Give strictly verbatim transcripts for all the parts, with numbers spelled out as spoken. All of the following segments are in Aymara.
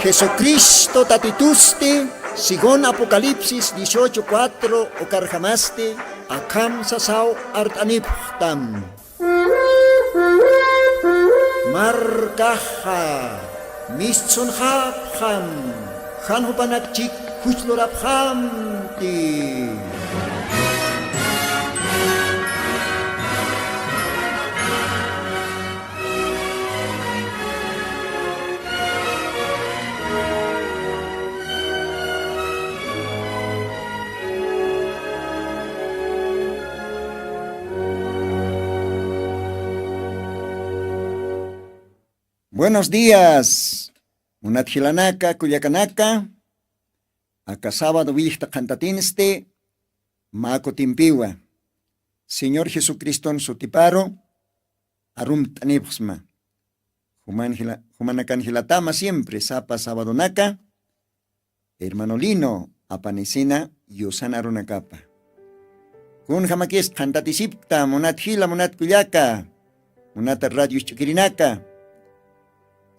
Jesucristo Tatitusti, según Apocalipsis dieciocho cuatro, ukarjamasti akham sasaw art'anipxtam. Markaxa mistsunxapxam, jan jupanakchik juchlurapxamti. Buenos días, munat jilanaka, kullakanaka. Aka sábado willjta qhantatinsti mä kutimpiwa. Señor Jesucriston sutiparu arumt'anipxsma. Juman jila-, jumanakan jilatama siempre sapa sabadonaka, hermano Lino apanisina yusan arunakapa. Kunjamakis qhantatisipkta, munat jila, munat kullaka, munat radio ch'ukirinaka.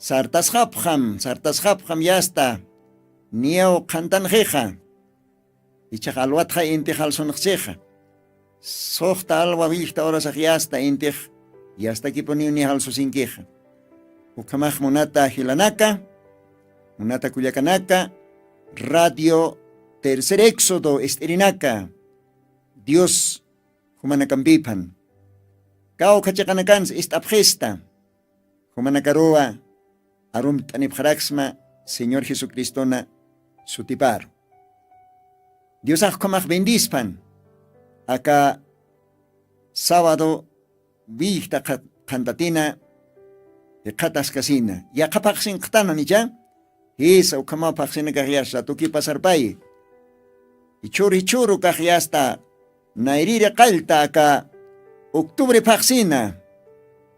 Sartasxapxam, sartasxapxam yasta, niyaw qhantanxixa. Ichax alwatxa intix alsunxsixa. Suxta alwa willjta urasax yasta intix, yastakipuniw ni alsusinkixa. Ukhamax munata jilanaka, munata kullakanaka, radio Tercer Éxodo ist'irinaka, Dios jumanakampiphan. Kawkha chiqanakansa ist'apxista. Jumanakaruwa arumt'anipxaraksma Señor Jesucristona sutiparu. Diosax ukhamax bendispan. Aka sábado willjta qha-, qhantatina, jikxataskasina. Yaqha phaxsinqtananicha, jisa, ukhamaw phaxsinakax yasta tuki pasarpayi. Jichhüru jichhüru kax yasta nayrïri qallta aka octubre phaxsina.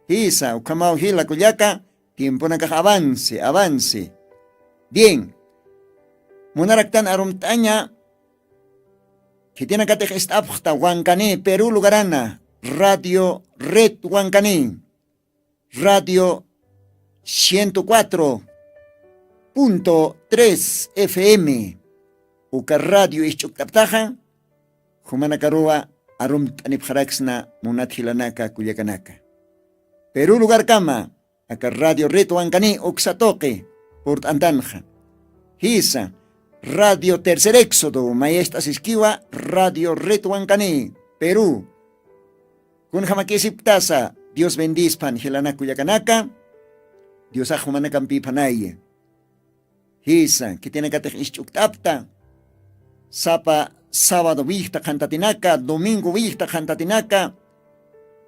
Jisa, ukhamaw jila kullaka, tiemponakax avance, avance. Bien. Munaraktan arumt'aña, khitinakatix ist'apxta Huancané, Perú lugarana, Radio Red Huancané, Radio ciento cuatro punto tres F M, uka radio isch'ukt'aptaxa, jumanakaruwa arumt'anipxaraksna munat jilanaka kullakanaka. Perú lugarkama, aka Radio Red Huancané uksa tuqi purt'antanxa. Jisa, Radio Tercer Éxodo, mayest'asiskiwa, Radio Red Huancané, Perú. Kunjamakisipktasa, Dios bendispan jilanaka kullakanaka, Diosax jumanakampiphanaya. Jisa, khitinakatix isch'ukt'apta, sapa sábado willjta qhantatinaka, domingo willjta qhantatinaka,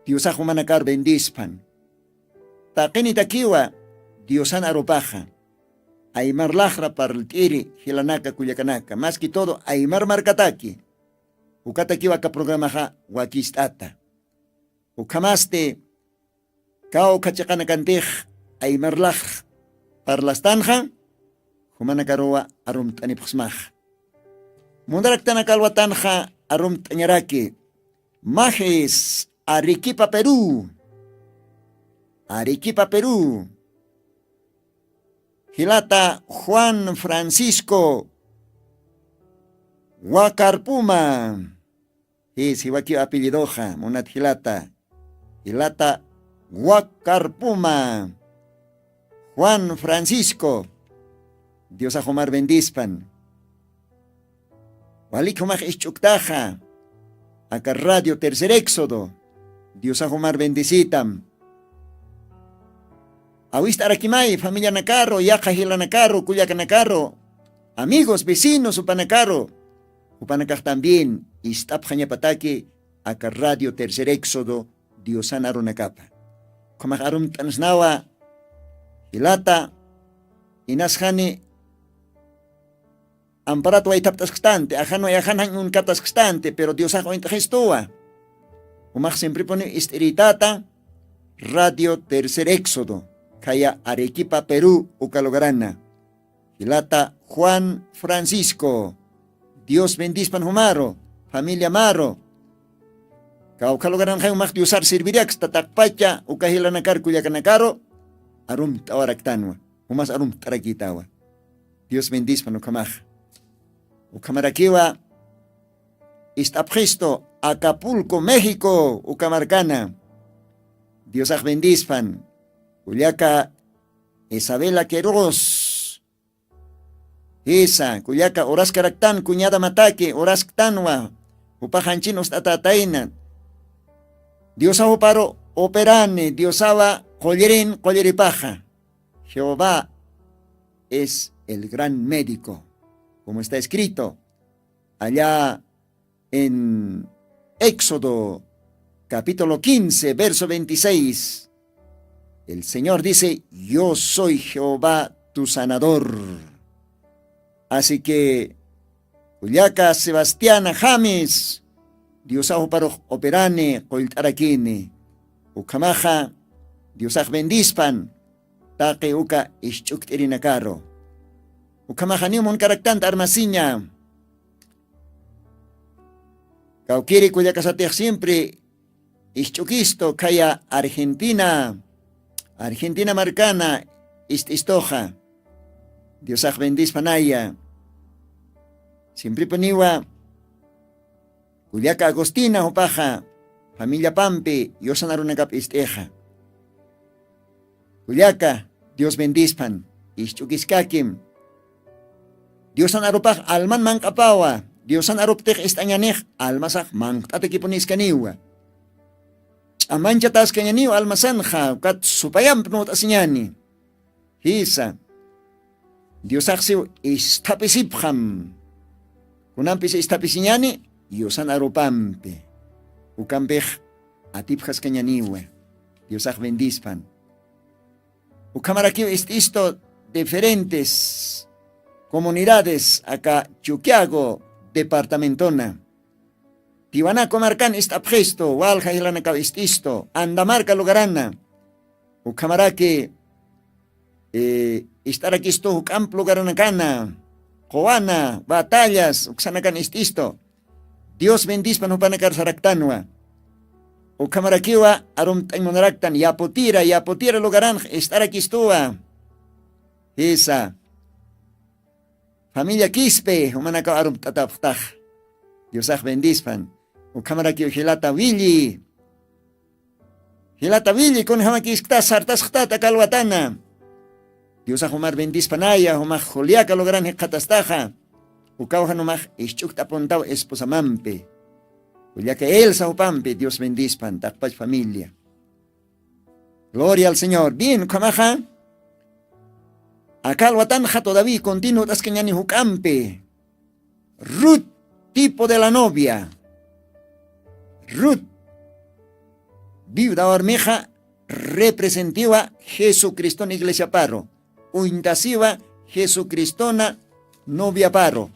Diosax jumanakar bendispan. Taqinitakiwa Diosan arupaxa, aymar laxra parlt'iri jilanaka kullakanaka, más que todo aymar markataki. Ukatakiwa aka programaxa wakist'ata. Ukhamasti, kawkha chiqanakantix aymar laxr parlastanxa, jumanakaruwa arumt'anipxsmaxa. Munaraktanaka alwatanxa arumt'añaraki. Majis, Arequipa, Perú. Arequipa, Perú. Jilata Juan Francisco Wakarpuma. Jis, jiwakiw apellidoxa, munat jilata. Jilata Wakarpuma. Juan Francisco. Diosax jumar bendispan. Walik jumax isch'uktaxa. Aka Radio Tercer Éxodo. Diosax jumar bendisitam. Awist'arakimay, familianakaru, yaqha jilanakaru, kullakanakaru, amigos, vecinos, jupanakaru. Jupanakax también ist'apxañapataki aka Radio Tercer Éxodo Diosan arunakapa. Ukhamax arumt'ansnawa, jilata, inasxani amparat waythapt'askstanti, ajanwa ajan jañ unkataskstanti, pero Diosax uñt'xistuwa. Jumax siemprepuni ist'irïtata, Radio Tercer Éxodo, khaya Arequipa, Perú, uka lugarana. Jilata Juan Francisco, Dios bendispan jumaru, familia maru. Kawkha lugaranxa jumax Diosar serviriaksta taqpacha, uka jilanakar kullakanakaru, arumt'awaraktanwa, jumas arumt'arakïtawa. Dios bendispan ukhamaxa. Ukhamarakiwa ist'apxistu Acapulco, México ukamarkana. Diosax bendispan. Kullaka Isabela Queros, jisa kullaka uraskaraktan kuñadamataki urasktanwa. Jupaxanchin ust'atatayna. Diosaw juparu operani diosawa qullirin qulliripaxa. Jehová es el gran médico, como está escrito allá en Éxodo capítulo quince verso veintiséis. El señor dice: yo soy jehová tu sanador. Así que kullaka sebastiana james, diosaw juparux operani qullt'arakini. Ukhamaxa diosax bendispan taqi uka isch'ukt'irinakaru. Ukhamaxa niw munkaraktant armasiña. Kawkiri kullakasatix siempre isch'ukistu khaya argentina, argentina markana ist'istuxa. Diosax bendispanaya. Simpripuniwa kullaka agustina jupaxa familiapampi yusan arunakap ist'ixa. Kullaka dios bendispan. Isch'ukiskakim. Diosan arupax alman manq'apawa. Diosan aruptix ist'añanix almasax manq'atakipuniskaniwa. Ch'amanchataskañaniw almasanxa ukat supayamp nuwt'asiñani. Jisa diosaxsiw isthapisipxam. Kunampis isthapisiñani yusan arupampi. Ukampix atipjaskañaniwa. Diosax bendispan. Ukhamarakiw ist'istu diferentes comunidades aka chuquiago departamentona. Tiwanaku markan ist'apxistu walja jilanakaw ist'istu andamarka lugarana. Ukhamaraki ist'arakistu juk'amp lugaranakana quwana batallas uksanakan ist'istu. Dios bendispan jupanakar saraktanwa. Ukhamarakiwa arumt'añ munaraktan yaputira yaputira lugaranx ist'arakistuwa. Jisa familia quispe jumanakaw arumt'atapxtax. Diosax bendispan. Ukhamarakiw jilata willi jilata willi kunjamakiskta sartasxtata kalwatana. Diosax jumar bendispanaya jumax juliaka lugaran jikxatastaxa. Ukawjan jumax isch'ukt'apuntaw esposamampi juliaka elsa jupampi dios bendispan taqpach familia. Gloria al señor bien ukhamaxa. Aka alwatanxa todavía continu t'askañani juk'ampi. Rut, tipo de la novia. Rut viuda warmixa representiwa jesucristona iglesiaparu uñtasiwa jesucristona noviaparu.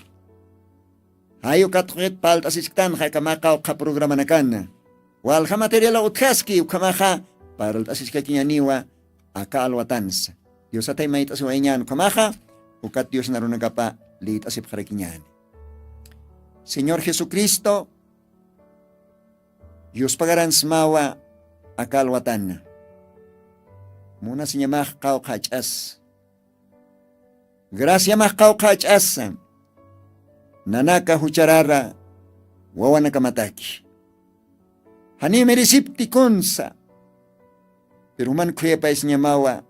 Jayu katxuqit palt'asichktanxa kamaqa uqha programanakana walja materiala utjaski ukhamaxa parlt'asichkakiñaniwa. Aka alwatansa diosatay mayt'asiwayañan ukhamaxa ukat diosnarunakapa lït'asipxarakiñani. Señor jesucristo yuspagaransmawa aka alwatana. Munasiñamax qawqha ach'asa graciamax qawqha ach'asa nanaka jucharara wawanakamataki. Janiw merecipti kunsa pero juman khuyapaysiñamawa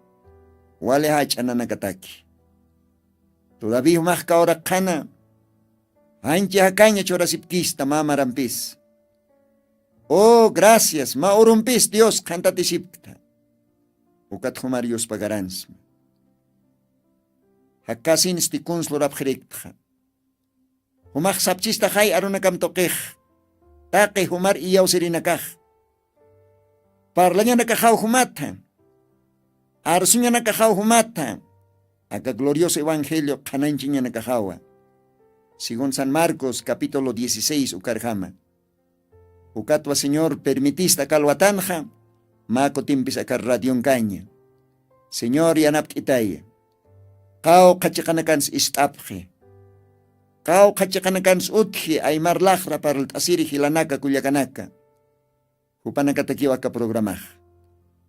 wali jach'a nanakataki. Todavía jumax kawraqxana janchi jakaña churasipkista mä marampis. Oh gracias mä urumpis dios qhantatisipkta. Ukat jumar yuspagaransma. Jakkasinsti kunslurapxiriktxa jumax sapchistaxay arunakam tuqix taqi jumar iyawsirinakax parlañanakaxaw jumatha arsuñanakaxaw jumatha aka glorioso evangelio qhanañchiñanakaxawa. Según san marcos capítulo dieciséis ukarjama ukatwa señor permitista kalwatanxa mä kutimpis aka radionkaña. Señor yanapt'itaya qawqha chiqanakans ist'apxi qawqha chiqanakans utji aymar laqra parlt'asiri jilanaka kullakanaka. Jupanakatakiw aka programax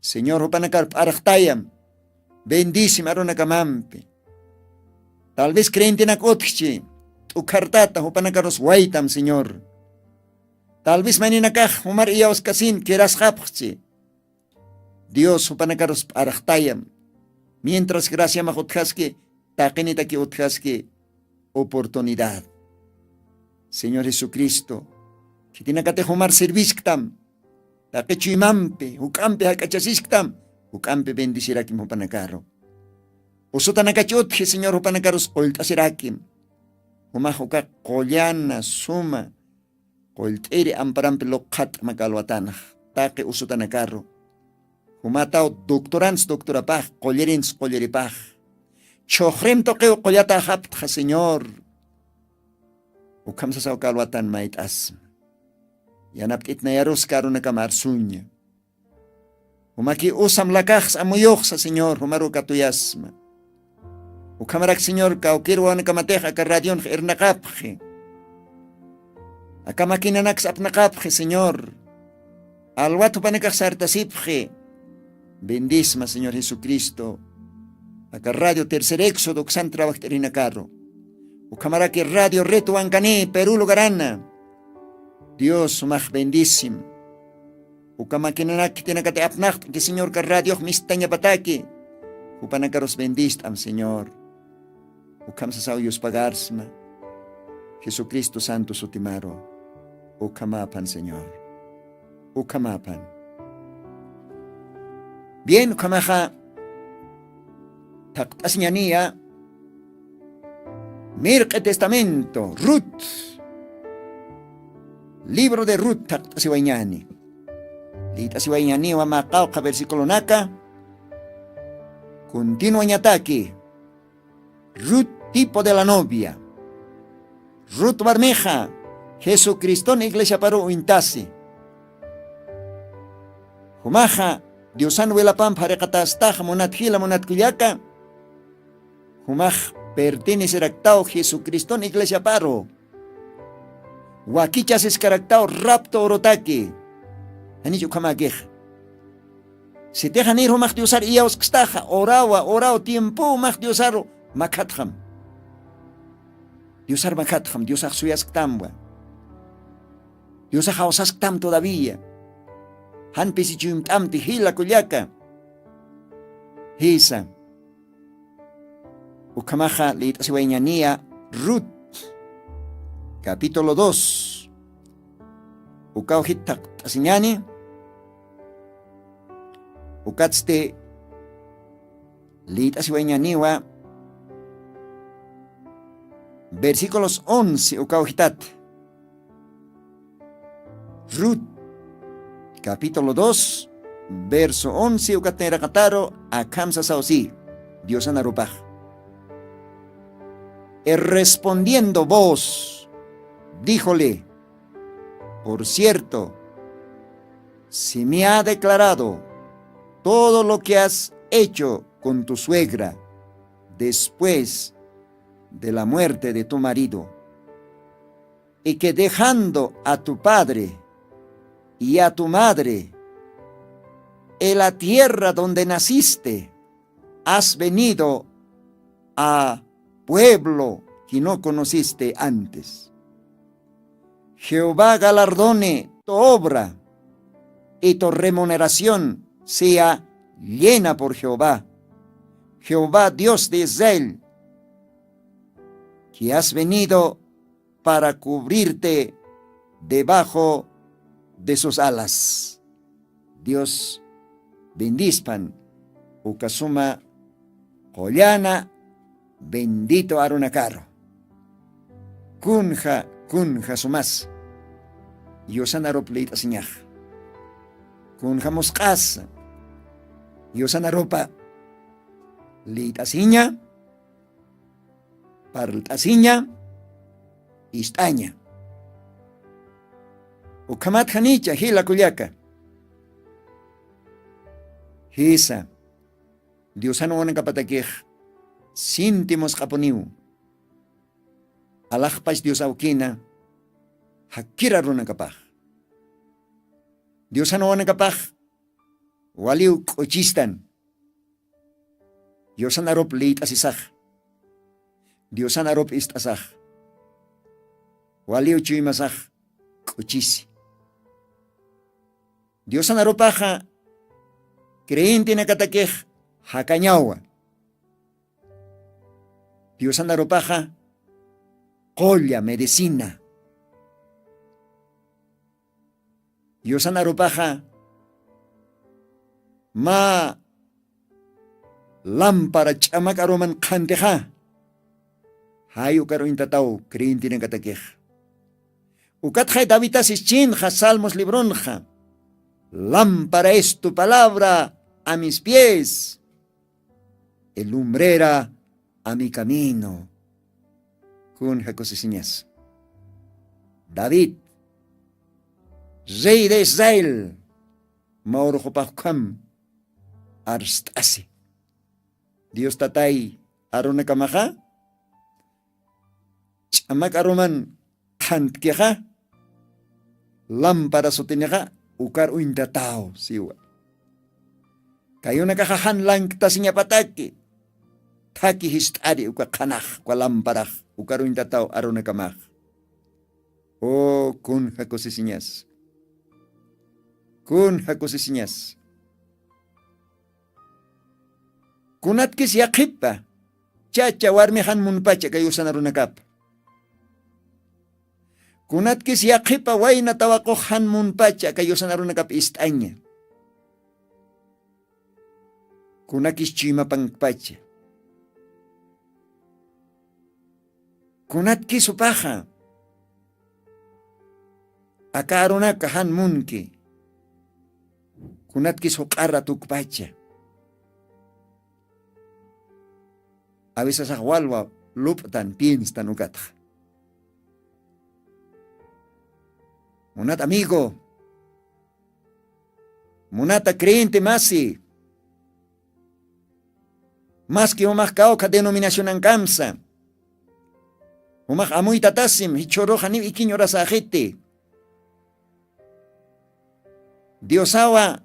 señor jupanakar p'arxtayam bendisim arunakamampi. Tal vez creyentenak utjchi t'ukhartata jupanakarus waytam señor. Tal vez maninakax jumar iyawskasin kirasxapxchi. Dios jupanakarus p'araxtayam. Mientras graciamax utjaski taqinitaki utjaski oportunidad. Señor jesucristo, khitinakatix jumar servisktam. Taqi chuymampi juk'ampi jak'achasisktam. Juk'ampi bendecirakim jupanakaru. Usutanakach utji señor jupanakarus qullt'asirakim. Jumax uka qullana suma qullt'iri amparampi luqhat'ma kalwatanax taqi usutanakaru. Jumataw doctorans doctorapax qullirins qulliripax. Chhuxrim tuqiw qullataxaptxa señor. Ukham sasaw kalwatan mayt'asma. Yanapt'itnayarus karunakam arsuña. Jumaki usam lakaxsa amuyuxsa señor jumaru katuyasma. Ukhamarak señor kawkir wawanakamatix aka radionx irnaqapxi. Aka maquinanaks apnaqapxi señor. Alwat jupanakax sartasipxi. Bendisma señor jesucristo. Aka radio tercer éxodo uksan trabajt'irinakaru. Ukhamaraki radio reto wankani peru lugarana. Dios sumax bendisim. Uka maquinanak khitinakati apnaqt'ki señor ka radiox mistañapataki. Jupanakarus bendist'am señor. Ukham sasaw yuspagarsma. Jesucristo santo sutimaru. Ukhamapan señor. Ukhamapan. Bien ukhamaxa thaqt'asiñaniya. Mirq'i testamento rut. Libro de rut thaqt'asiwayñani. Liyt'asiwayñaniwa maqawqa versiculonaka. Continuañataki. Rut tipo de la novia. Rut warmixa jesucriston iglesiaparu uñtasi. Jumaxa diosan wilapamp jariqatastaxa munat jila munat kullaka. Jumax perteneceraktaw jesucriston iglesiaparu. Wakichasiskaraktaw rapto urutaki. Janich ukhamäkix sitixanir jumax diosar iyawskstaxa urawa uraw tiempow max diosaru makhatxam. Diosar makhatxam diosax suyasktamwa. Diosax jawsasktam todavía. Jan pisichuymt'amti jila kullaka. Jisa. Ukhamaxa liyt'asiwayñaniya rut capítulo dos. Ukaw jit thaqt'asiñani. Ukatsti liyt'asiwayñaniwa versículos once ukaw jitat. Rut capítulo dos verso once ukatniraqataru. Akham sasaw si diosanarupax. Y respondiendo vos díjole, por cierto, si me ha declarado todo lo que has hecho con tu suegra después de la muerte de tu marido, y que dejando a tu padre y a tu madre, en la tierra donde naciste, has venido a pueblo que no conociste antes. Jehová galardone tu obra y tu remuneración sea llena por Jehová, Jehová Dios de Israel, que has venido para cubrirte debajo de sus alas. Dios bendispan uka suma qullana bendito arunakaru. Kunja kunja sumas yusanarup liyt'asiñax. Kunja musq'asa yusanarupa liyt'asiña parlt'asiña ist'aña. Ukhamat janicha jila kullaka. Jisa diosan wawanakapatakix sinti musq'apuniw. Alaxpach dios awkina jakira runakapax diosan wawanakapax waliw k'uchistan. Yusanarup liyt'asisax Diosan arup ist'asax, waliw chuymasax k'uchisi. Diosan arupaxa creyentenakatakix jakañawa. Diosan arupaxa qulla medicina. Diosan arupaxa mä lampara ch'amak aruman qhantixa. Jay ukar uñtataw creyentenakatakix. Ukatxay davitas ischinxa salmos libronxa, lámpara es tu palabra a mis pies, y lumbrera a mi camino. Kun jakusisiñas david, rey de israel, mawruxupaxkham arst'asi. Dios tatay arunakamaxa ch'amak aruman qhantkixa, lampara sutinixa ukar uñtataw siwa. Kayunakaxa jan lanktasiñapataki thaki jist'ari uka qhanax uka lamparax ukar uñtataw arunakamax. O kun jakusisiñas, kun jakusisiñas. Kunatkis yaqhipa chacha warmixan munpacha kay usanarunakapa. Kunatkis yaqhipa wayna tawaqux jan munpacha kay usanarunakapa ist'aña. Kunakis chuymapankpacha. Kunatkis upaxa aka arunaka jan munki. Kunatkis juq'ara tukpacha. Avisasax walwa lup'tan pienstan ukatxa. Munat amigo, munata creyente masi, maski jumax kawkha denominacionankamsa, jumax amuytatasim jichhuruxa niw ikiñ urasaxiti. Diosawa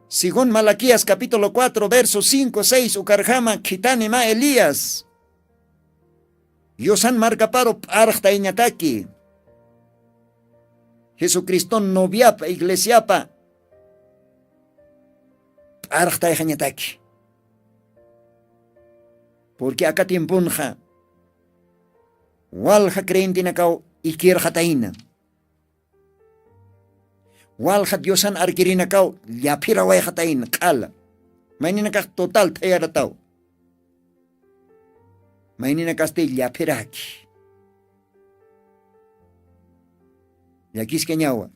según malaquías capítulo cuatro verso cinco seis ukarjama khithani mä elías yusan markaparu p'arxtayñataki. Jesucriston noviapa iglesiapa p'arxtayxañataki. Purqui aka tiemponxa walja creyentenakaw ikirxatayna. Walja diosan arkirinakaw llaphirawayxatayna q'ala. Mayninakax total thayarataw. Mayninakasti llaphiraki. Llakiskañawa.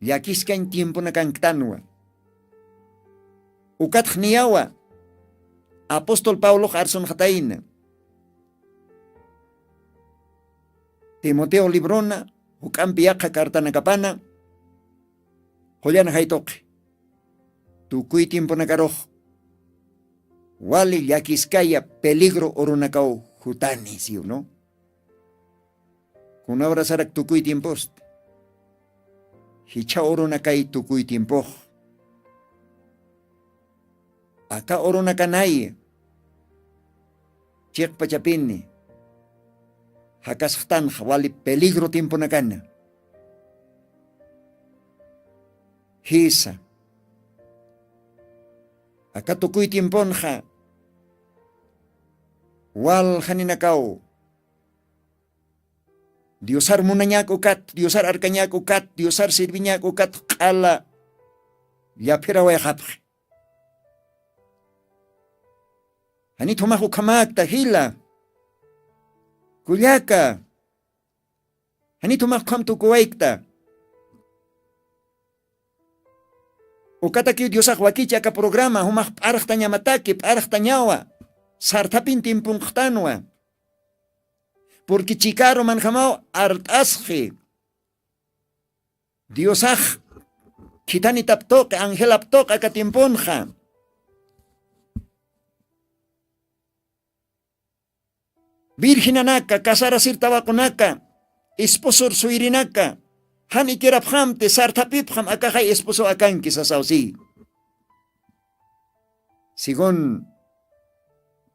Llakiskañ tiemponakanktanwa. Ukatxniyawa apóstol pablox arsunxatayna. Timoteo librona juk'ampi yaqha cartanakapana, qullan jaytuqi tukuy tiemponakarux wali llakiskaya peligro urunakaw jutani siw no? Kuna horasarak tukuy tiemposti jichha urunakay tukuy tiempux. Aka urunakanay chiqpachapini jakasxtanxa wali peligro tiemponakana. Jisa aka tukuy tiemponxa waljaninakaw diosar munañak ukat diosar arkañak ukat diosar sirviñak ukat q'ala llaphirawaykapxi. Janit jumax ukhamakta jila kullaka. Janit jumax ukham tukuwaykta. Ukatakiw diosax wakichi aka programa jumax p'arxtañamataki p'arxtañawa sarthapin timpunxtanwa. Purqui chikaru manjamaw art'asxi. Diosax khithanitap tuqi angelap tuqi aka timpunxa. Virginanaka casarasir tawaqunaka esposor suyrinaka jan ikirapxamti sarthapipxam akaxay esposo akanki sasaw si. Según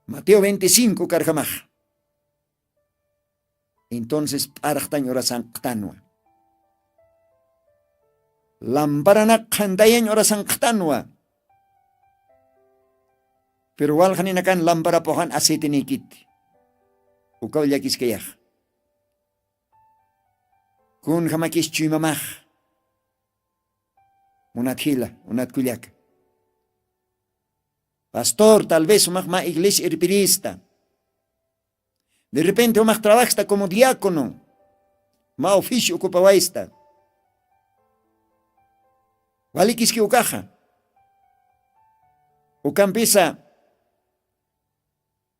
mateo veinticinco karjamax Entonces p'arxtañ urasanqtanwa. Lamparanak qhantayañ urasanqtanwa. Pero walxaninakan lamparapuxan aceitenikiti. Ukaw llakiskayax. Kun jamakis chuymamax? Munat jila, munat kullaka, pastor, tal vez umax mä iglesia irpirista. De repente umax trabajsta como diácono, mä oficio ocupawaysta. Walikiski ukaxa? Ukampisa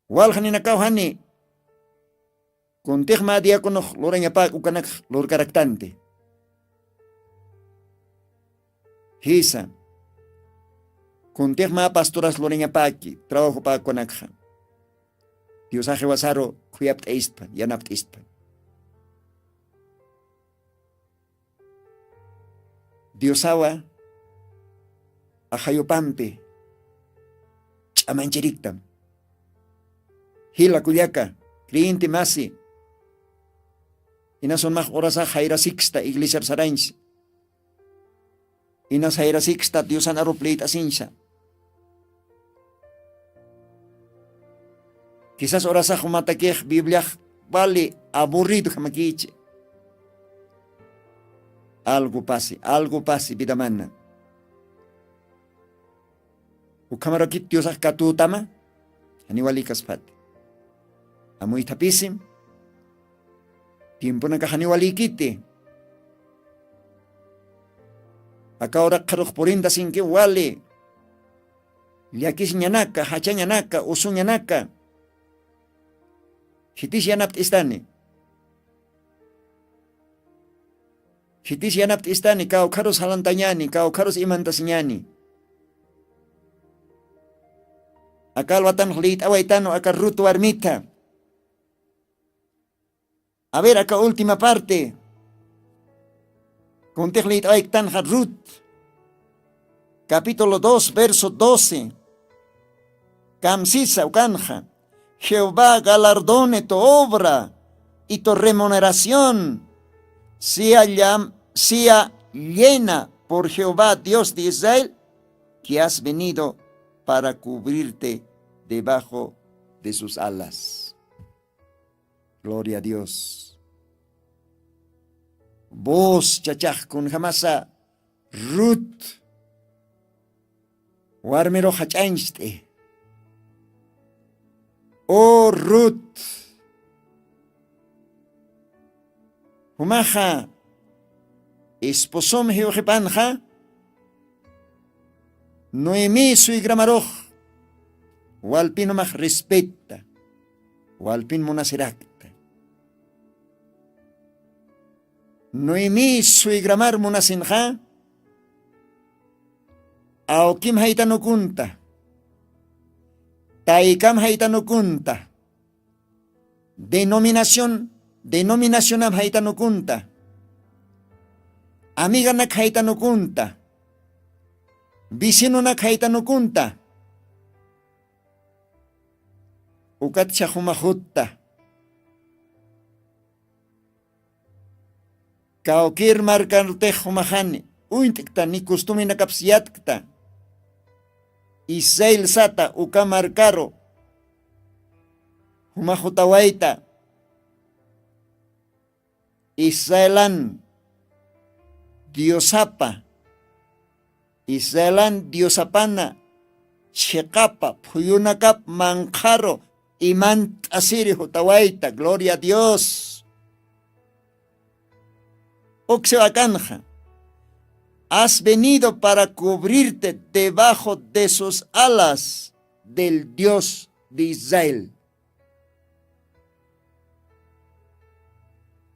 walxaninakaw jani kuntixma diaconox lurañapäk ukanakx lurkaraktanti. Jisa, kuntixma pastoras lurañapäki trabajopäk ukanakxa. Diosax jiwasaru khuyapt'ayspa, yanapt'ispa. Diosawa ajayupampi ch'amanchiriktam. Jila kullaka, creyente masi, inasun max urasax jayrasiksta iglesiap sarañsi. Inas jayrasiksta diosan arup liyt'asinsa. Kisas urasax umatakix bibliax wali aburridu jamakichi. Algu pasi algu pasi vidamana. Ukhamarakit diosax katutama janiwalikaspati. Amuythapisim tiemponakax janiwalikiti. Akawrakxarux purintasinki wali llakisiñanaka jachañanaka usuñanaka. Khitis yanapt'istani? Khitis yanapt'istani kawkharus jalantañani kawkharus imantasiñani? Aka alwatanx liyt'awaytanu aka rut warmita. A ver aka última parte. Kuntix liyt'awayktanja rut capítulo dos verso doce. Kamsisa ukanxa, jehová galardone tu obra y tu remuneración, sea, llam- sea llena por jehová dios de israel, que has venido para cubrirte debajo de sus alas. Gloria a dios. Voz chachaxkun jamasa rut warmiru jach'añcht'i. O rut, jumaxa esposom jiwxipanxa noemi suygramarux walpin jumax respetta, walpin munasirakta. Noemi suygramar munasinxa awkim jaytanukunta, taykam jaytanukunta, denominación denominacionam jaytanukunta, amiganak jaytanukunta, vecinonak jaytanukunta. Ukat chaxuma jutta kawkir markarutix jumaxani uñt'kta ni costumbrenakapsi yatkta. Israel sata uka markaru jumax jutawayta israelan diosapa israelan diosapana chiqapa phuyunakap manqharu imant'asiri jutawayta gloria a dios. Uksiw akanxa has venido para cubrirte debajo de sus alas del dios de israel.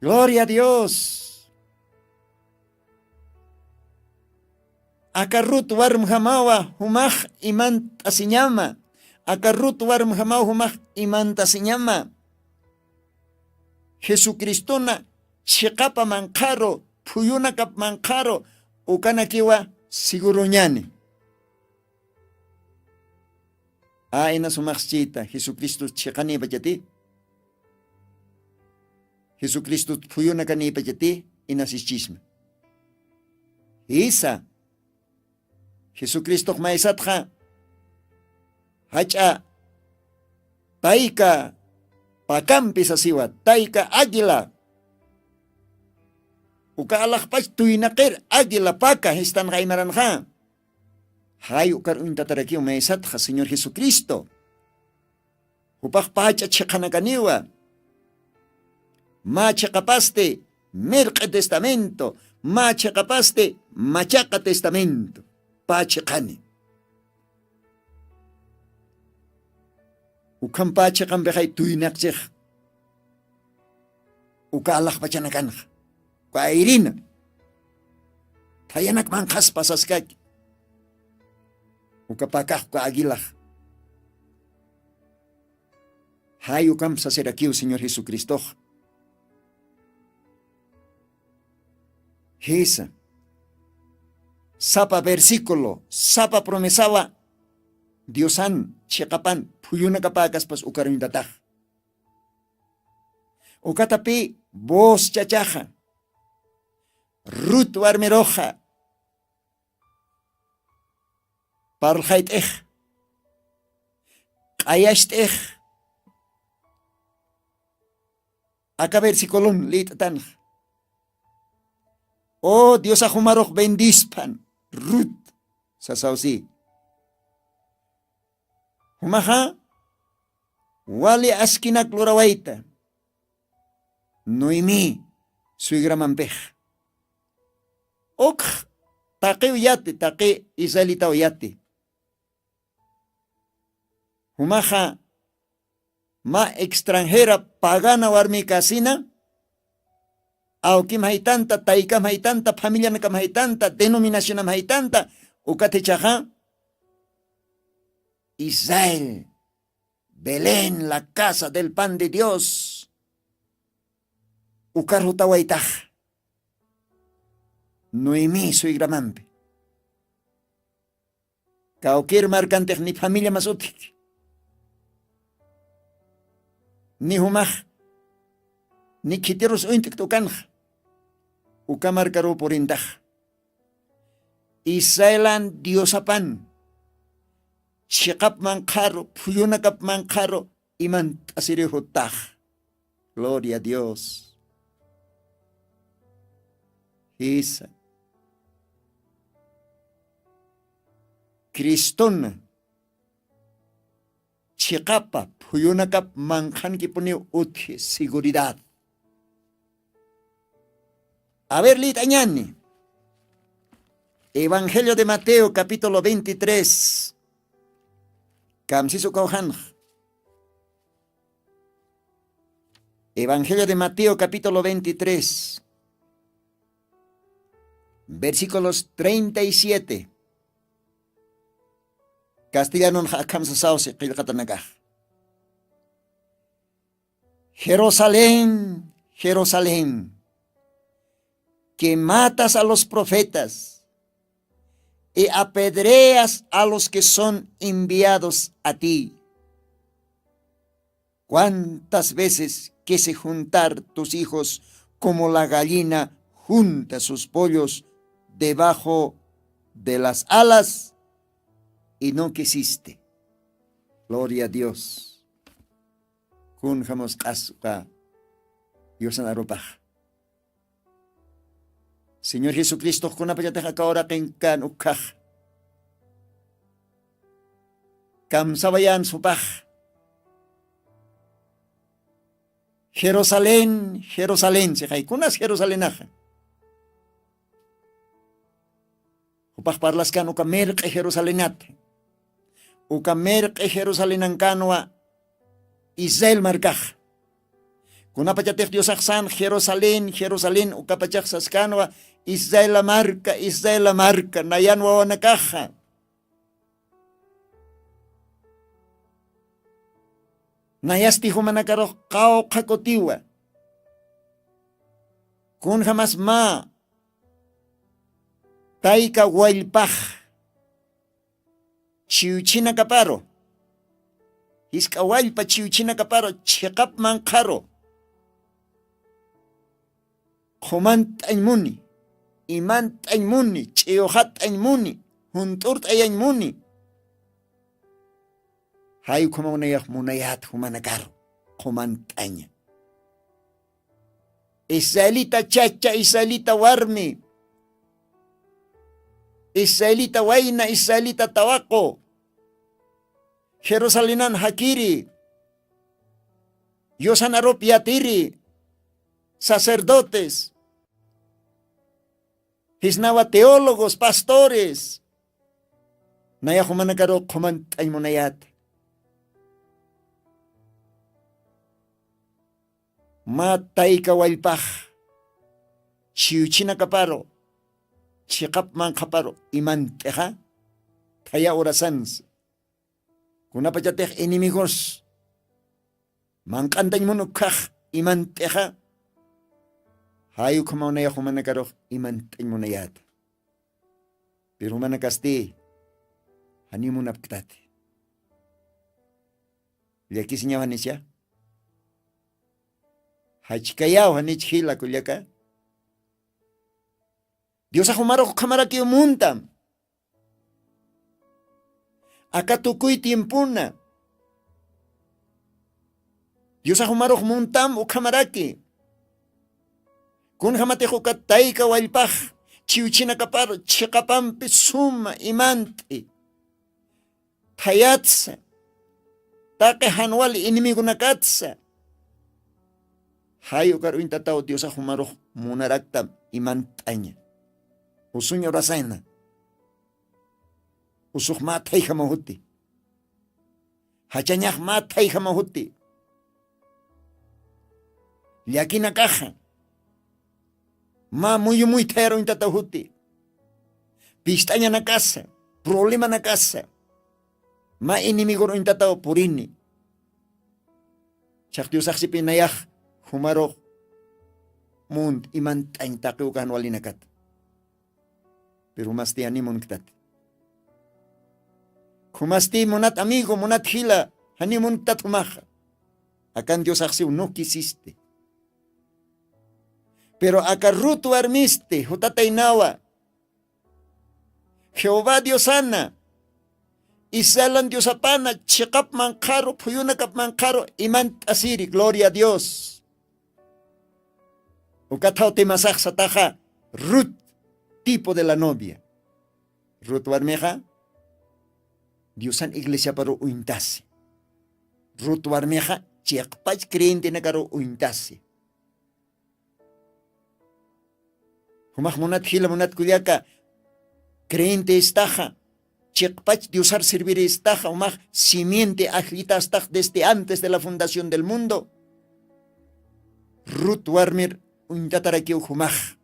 Gloria a dios. Aka rut warmjamawa jumax imant'asiñama. Aka rut warmjamaw jumax imantasiñama. Jesucristona chiqapa manqharu phuyunakap manqharu ukanakiwa seguruñani. Ayna sumaxschita jesucristo chiqanipachati. Jesucristo phuyunakanïpachati inasischisma. Jisa, jesucristox maysatxa jach'a tayka pakampi sasiwa, tayka águila. Uka alaxpach tuynaqir águila paka jistanxa imaranxa. Jay ukar uñtatarakiw maysatxa señor jesucristo. Jupax pach'a chiqanakaniwa. Mä chiqapasti mirq'i testamento, mä chiqapasti machaqa testamento. Pä chiqani. Ukham pä chiqampixay tuynaqchix uka alaxpachanakanxa uka ayrina thayanak manqhaspa saskaki. Uka pakax uka aguilax. Jay ukamp sasirakiw señor jesucristox. Jisa, sapa versículo sapa promesawa diosan chiqapan phuyunakapäkaspas ukaruñtatax. Ukatapï voz chachaxa rut warmiruxa parlxayt'ix q'ayacht'ix. Aka versiculon lït'tanxa. O diosax jumarux bendispan rut sasawsi. Jumaxa wali askinak lurawayta noemí suegramampix. Ukx taqiw yati taqi israelitaw yati. Jumaxa mä extranjera pagana warmïkasina awkimhaytanta taykamhaytanta familiankamhaytanta denominacionamhaytanta. Ukathichaxa israel belén la casa del pan de dios. Ukarhutawaytax noemí suegramampi. Kawkir markantix ni familia mas utjki ni jumax ni khitirus uñt'ktukanxa. Uka markaruw purintax israelan diosapan chiqap manqharu phuyunakap manqharu imant'asiriw juttax. Gloria a dios. Jisa, cristona chiqapa phuyunakap manqhankipuniw utji seguridad. A ver lït'añani evangelio de mateo capítulo veintitrés. Kamsis ukaw janx evangelio de mateo capítulo veintitrés versículos treinta y siete. Castellanonxa akham sasawsi qillqatanakax. Jerusalén, jerusalén, que matas a los profetas y apedreas a los que son enviados a ti. Cuántas veces quise juntar tus hijos como la gallina junta sus pollos debajo de las alas y no quisiste. Gloria a dios. Kun jamus q'as uka diosan arupax. Señor jesucristox kunapachatix aka uraqin kan ukhax kamsawayan supax. Jerusalén, jerusalén sixay kunas jerusalenaxa? Jupax parlaskan uka mirq'i jerusalenat. Uka mirq'i jerusalenankanwa israel markax. Kunapachatix diosaxsan jerusalén jerusalén ukapachax saskanwa israela marka israela marka nayan wawanakaxa. Nayasti jumanakarux qawqha kutiwa. Kunjamas mä tayka wallpax chiwchinakaparu jisk'a wallpa chiwchinakaparu chiqap manqharu Qhumant'añ muni, imant'añ muni, ch'iyuxat'añ muni, junt'urt'ayañ muni. Jay ukhamaw nayax munayät jumanakaru qhumant'aña. Israelita chacha, israelita warmi, israelita wayna, israelita tawaqu, jerusalenan jakiri, yusan arup yatiri, sacerdotes, jisnawa teólogos, pastores, nayax jumanakaru qhumant'añ munayät. Mä tayka wallpax chhiyuchinakaparu, chiqap manqhaparu imant'ixa, thaya urasansa, kunapachatix enemigos manq'antañ mun ukkhax imant'ixa, jay ukhamaw nayax jumanakarux imant'añ munayäta. Pero jumanakasti janiw munapktati. Llakisiñaw janicha, jachkayaw janich jila kullaka. Diosax jumarux ukhamarakiw muntam. Aka tukuy tiempona Diosax jumarux muntam ukhamaraki. Kunjamatix uka tayka wallpax chhiyuchinakapar chiqapampi suma imant'i thayatsa, taqi jan wali enemigonakatsa, jay ukar uñtataw Diosax jumarux munaraktam imant'aña. Usuñ urasayna. Usux mä thayjamaw juti. Jachañax mä thayjamaw juti. Llakinakaxa mä muyumuy thayar uñtataw juti. Pist'añanakasa, problemanakasa mä enemigon uñtataw purini. Chax Diosaxsipi nayax jumarux munt imant'añ taqi uka jan walinakat. Pero jumasti janiw munktati. Jumasti munat amigo, munat jila, janiw munktat jumaxa. Akan Diosaxsiw no quisiste. Pero aka Rut warmisti jutataynawa Jehová Diosana, Israelan Diosapana chiqap manqharu, phuyunakap manqharu imant'asiri, gloria a Dios. Uka thawti masax sataxa Rut, tipo de la novia. Rut warmixa Diosan iglesiaparu uñtasi. Rut warmixa chiqpach creyentenakaru uñtasi. Jumax munat jila, munat kullaka, creyente istaxa, chiqpach Diosar servir istaxa, jumax simiente ajllita astax desde antes de la fundación del mundo. Rut warmir uñtatarakiw jumax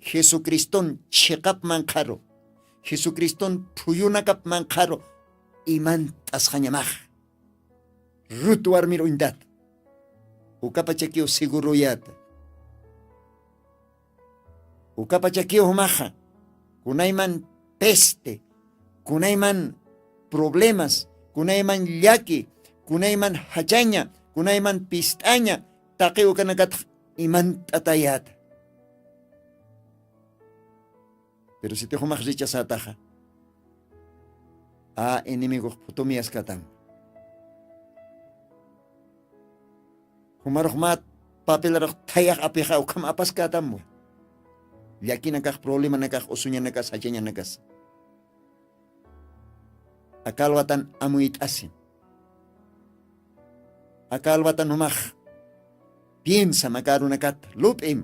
Jesucriston chiqap manqharu, Jesucriston phuyunakap manqharu imant'asxañamax. Rut warmir uñtat. Ukapachakiw seguroyäta. Ukapachakiw jumaxa kunayman peste, kunayman problemas, kunayman llaki, kunayman jachaña, kunayman pist'aña, taqi ukanakatx imant'atayäta. Pero siti jumax rechazätaxa, a enemigox phutumiyaskatan. Jumarux mä papelarux thayax apixa ukham apaskätamwa. Llakinakax, problemanakax, usuñanakas, jachañanakas. Aka alwatan amuyt'asin. Aka alwatan jumax piensam aka arunakat, lup'im.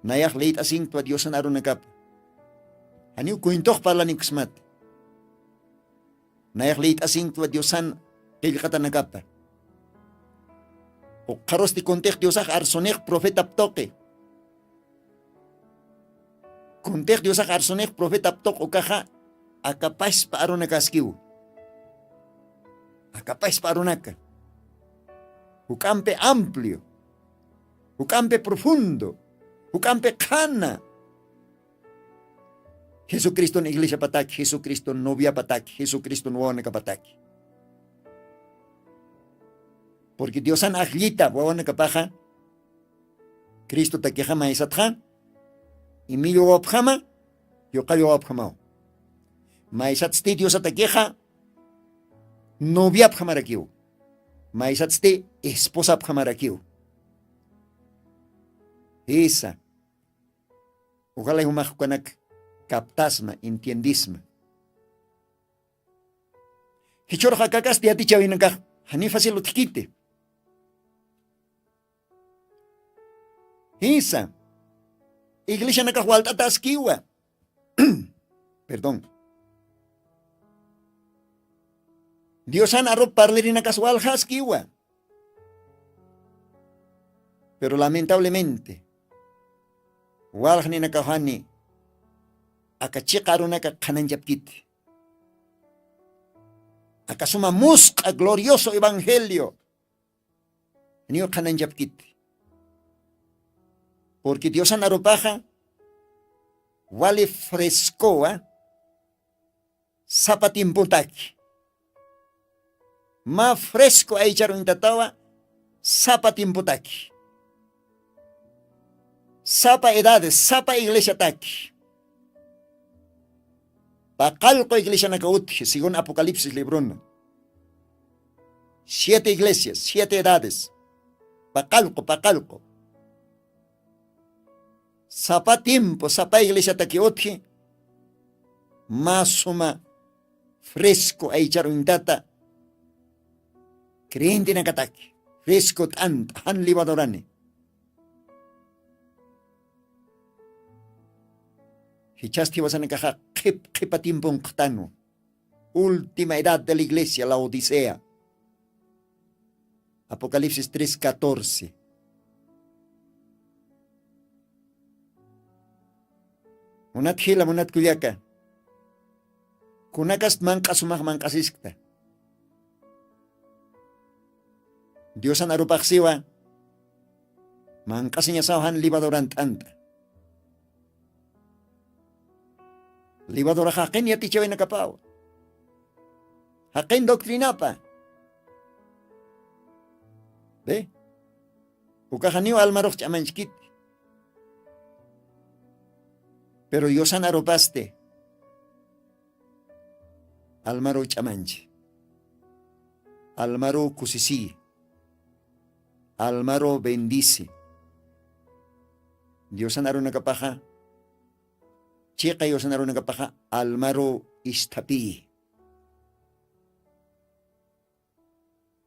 Nayax liyt'asinktwa Diosan arunakapa. Janiw cuentux parlaniksmati. Nayax liyt'asinktwa Diosan qillqatanakapa. Ukxarusti kuntix Diosax arsunix profetap tuqi. Kuntix Diosax arsunix profetap tuq ukaxa akapaspa arunakaskiw. Akapaspa arunaka. Juk'ampi amplio. Juk'ampi profundo. Juk'ampi qhana. Jesucriston iglesiapataki, Jesucriston noviapataki, Jesucriston wawanakapataki. Porque Diosan ajllita wawanakapaxa Cristotakixa maysatxa imillwawapxama, yuqallwawapxamaw. Maysatsti diosatakixa noviapxamarakiw. Maysatsti esposapxamarakiw. Jisa. Ujalay jumaxkukanak kaptasma entiendisma. Jichhurxa kakasti yatichawinakax jani facil utjkiti. Jisa. Iglesianakax walt'ataskiwa. Perdón. Diosan arup parlerinakas waljaskiwa. Pero lamentablemente walxninakaxani aka chiqa arunaka qhananchapkiti. Aka suma musq'a glorioso evangelio niw qhananchapkiti. Purqui diosan arupaxa wali frescowa sapa timputaki. Mä fresco aycharuñtatawa sapa timputaki. Sapa edades sapa iglesiataki. Paqallqu iglesianaka utji según apocalipsis libruna. Siete iglesias siete edades. Paqallqu paqallqu sapa tiempo sapa iglesiataki utji. Mä suma fresco aycharuñtata creyentenakataki fresco t'ant'a jan levadurani. Jichhasti jiwasanakaxa qhip qhipa tiemponqtanwa. Última edad de la iglesia laodicea. Apocalipsis tres catorce. Munat jila munat kullaka, kunakast manq'asumax manq'asiskta? Diosan arupaxsiwa manq'asiñasaw jan levaduran t'ant'a. Levadurax jaqin yatichawinakapaw jaqin doctrinapa. Be, ukaxaniw almarux ch'amanchkiti. Pero yusan arupasti almaruw ch'amanchi. Almaruw kusisiyi. Almaruw bendisi. Diosan arunakapaxa chiqa yusan arunakapaxa almaruw isthapiyi.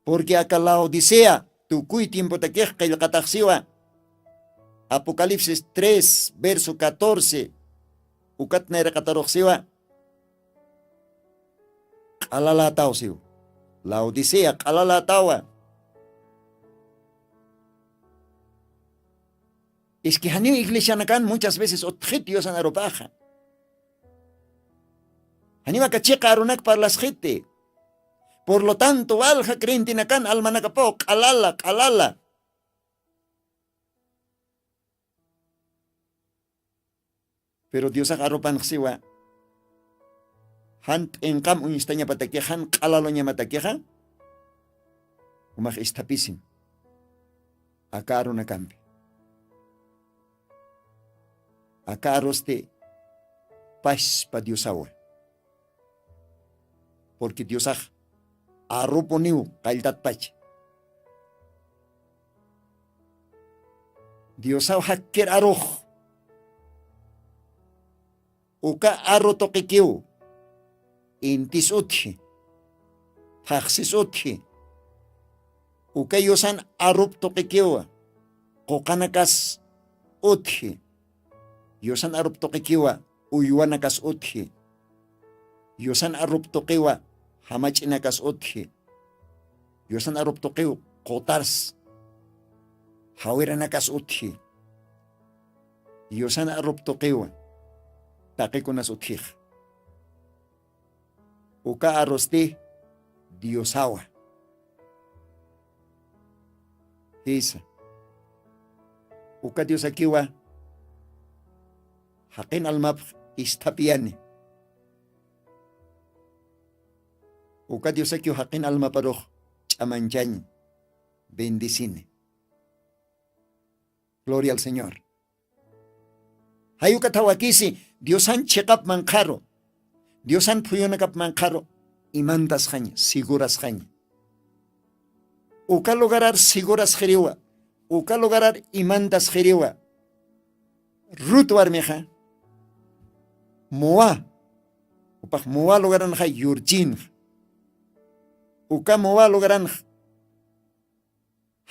Purqui aka laodicea tukuy tiempotakix qillqataxsiwa. Apocalipsis tres verso catorce. Ukat nayraqataruxsiwa q'alalätaw siw. Laodicea q'alalätawa. Iski janiw iglesianakan muchas veces utxit yusan arupaxa. Janiw aka chiqa arunak parlasxiti. Por lo tanto walja creyentenakan almanakapaw q'alala q'alala. Pero diosax arupanxsiwa jan p'inqam uñstañapatakixa jan q'alaluñamatakixa umax isthapisin. Aka arunakampi aka arusti paspa diosawa. Purqui diosax arupuniw qalltatpacha. Diosaw jakkir arux uka aru tuqikiw intis utji. Phaqsis utji. Uka yusan arup tuqikiwa quqanakas utji. Yusan arup tuqikiwa uywanakas utji. Yusan arup tuqiwa jamach'inakas utji. Yusan arup tuqiw qutars jawiranakas utji. Yusan arup tuqiwa taqikunas utjix. Uka arusti diosawa. Jisa. Uka diosakiwa jaqin almapx isthapiyani. Uka diosakiw jaqin almaparux ch'amanchañ bendecini. Gloria al Señor. Jayukatawakisi diosan chiqap manqharu, diosan phuyunakap manqharu imantasqaña, segurasqaña. Uka lugarar segurasqiriwa, uka lugarar imantasqiriwa. Rut warmixa muwa, upax muwa lugaranxa yurchinxa. Uka muwa lugaranxa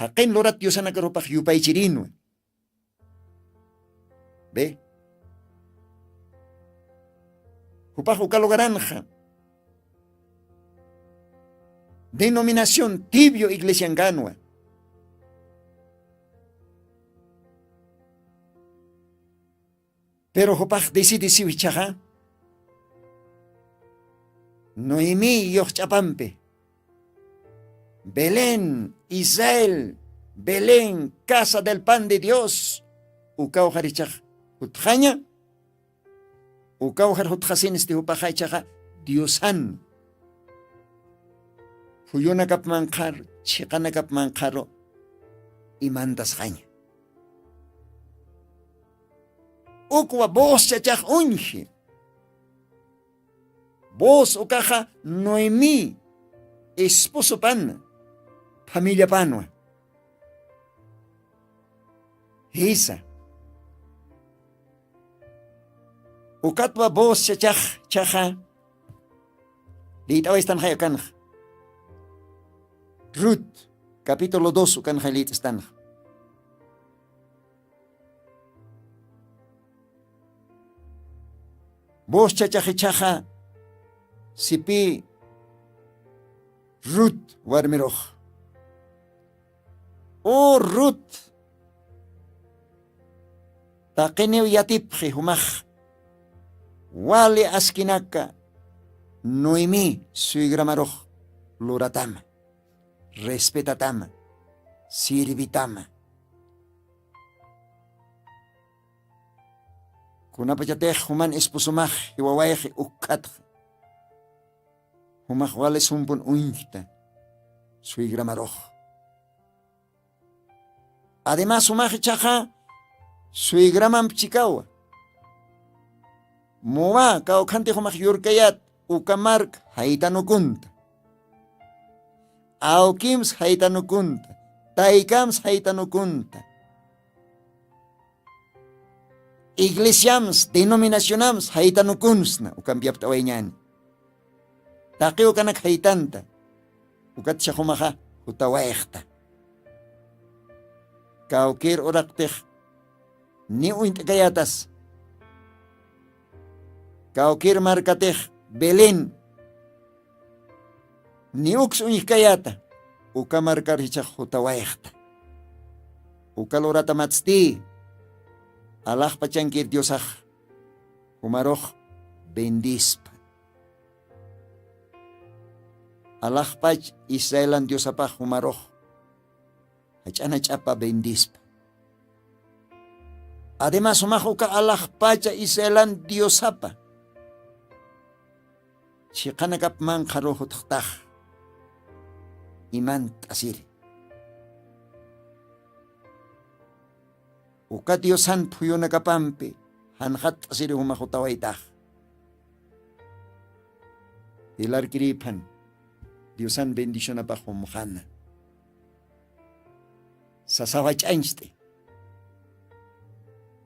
jaqin lurat diosanakar upax yupaychirinwa. Be, jupax uka lugaranxa denominación tibio iglesiankanwa. Pero jupax decidisiw ichaxa noemi yuxch'apampi, belén, israel, belén, casa del pan de dios, ukawxar ichax jutxaña. Ukawjar jutxasinsti jupaxa ichaxa diosan phuyunakap manqharu, chiqanakap manqharu imantasqaña. Ukwa voz chachax uñji. Voz ukaxa noemi esposopan, familiapanwa. Jisa. Ukatwa voz chachax chaxa liyt'awaystan jayukanxa. Rut capítulo dos ukanxa liyt'astanxa. Voz chachax ichaxa sipi rut warmirux. U rut, taqiniw yatipxi jumax wali askinaka noemi suegramarux luratama, respetatama, sirvitama. Kunapachatix juman esposomax jiwawayxi ukkhatxa jumax wali sumpun uñjta suegramarux. Además jumax ichaxa suegramamp chikawa. Muwa kawkhanti jumax yurkayat uka mark jaytanukunta, awkimps jaytanukunta, taykams jaytanukunta, iglesiamps denominacionamps jaytanukunsna ukampiapt'awayñani. Taqiw kanak jaytanta. Ukat chaxumaxa jutawayxta. Kawkir uraqtix ni uñt'kayatas, kawkir markatix belén ni uks uñjkayata. Uka markar jichax jutawayxta. Uka luratamatsti alaxpachankir diosax jumarux bendispa. Alaxpach israelan diosapax jumarux jach'ana ch'apa bendispa. Además jumax uka alaxpacha israelan diosapa chiqanakap manqharu jutxtax imant'asiri. Uka diosan phuyunakapampi janxatt'asiri jumax jutawaytax. Jilarkirïphan diosan bendicionapax jumxana. Sasawa ch'añcht'i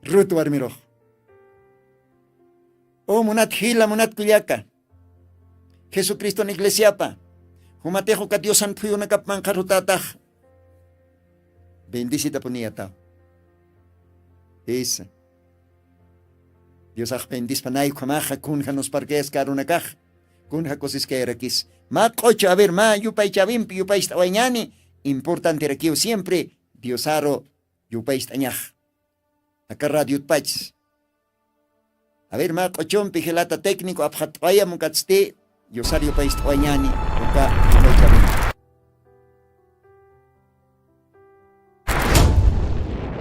rut warmirux. O munat jila munat kullaka, jesucriston iglesiapa jumatix uka diosan phuyunakap manqhar jutätax bendisitapuniyataw. Isa. Diosax bendispa nay ukhamaxa kunja nusparkayas karunakax, kunja kusiskayarakis. Mä q'ochu aver mä yupaychawimpi yupaycht'awayñani. Importanterakiw siempre diosaru yupaycht'añax. Aka radiotpachs aver mä q'ochumpi jilata técnico apxatt'awayam ukatsti yusar yupaycht'awayñani. Uka yupaychawimpi